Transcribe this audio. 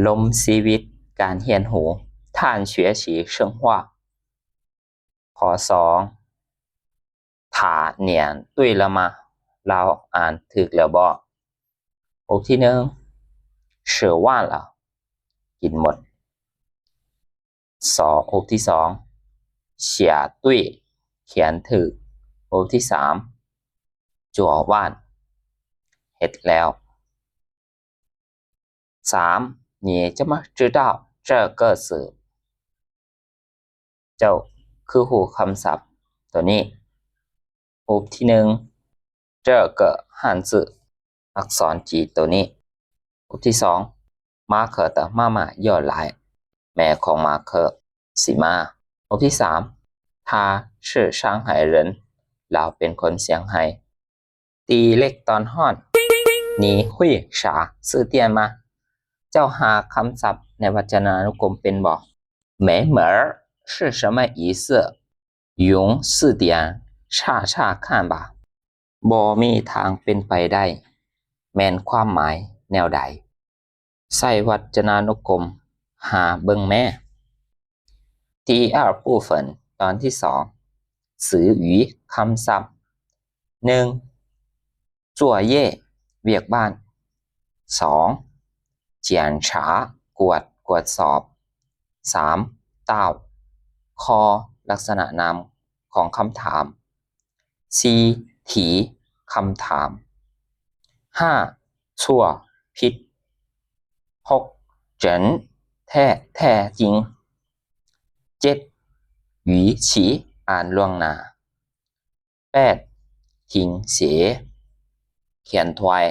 ລົມຊີວິດການຮຽນຮູ້ 探学习生活 ຂໍ້ສອງ ถານຽນ 对了吗 ລາວອ່ານຖືກແລ້ວບໍ່? ຮູບທີໜຶ່ງ 吃完了 ກິນໝົດ. ສອງ ຮູບທີສອງ 写对 ຂຽນຖືກ. ຮູບທີສາມ 做完 ເຮັດແລ້ວ. ສາມ 你怎么知道这个字 ເຈົ້າຄືຮູ້ຄຳສັບໂຕນີ້? ຮູບທີໜຶ່ງ 这个汉字 ອັກສອນຈີນໂຕນີ້. ຮູບທີສອງ 马可的妈妈要来 ແມ່ຂອງມາເຄີຊິມາ. ຮູບທີສາມ 他是上海人 ລາວເປັນຄົນຊຽງໄຮ້. ຕີເຫຼັກຕອນຮ້ອນ 你会啥字典吗 ເຈົ້າຫາຄຳສັບໃນວັດຈະນານຸກົມເປັນບໍ່? 没门儿是什么意思 用字典查查看吧 ບໍ່ມີທາງເປັນໄປໄດ້ ແມ່ນຄວາມໝາຍແນວໃດ? ໃຊ້ວັດຈະນານຸກົມຫາເບິ່ງແມ້. 第二部分 ຕອນທີສອງ 词语 ຄຳສັບ. ໜຶ່ງ 作业 ວຽກບ້ານ. ສອງ 检查 ກວດ ກວດສອບ. ສາມ 到 ຂໍ້ ລັກສະນະນາມຂອງຄຳຖາມ. ສີ່ 题 ຄຳຖາມ. ຫ້າ 错 ຜິດ. ຫົກ 真 ແທ້ ແທ້ຈິງ. ເຈັດ 逾ຊີ ອ່ານລ່ວງໜ້າ. ແປດ 停写 ຂຽນຖ້ວຍ.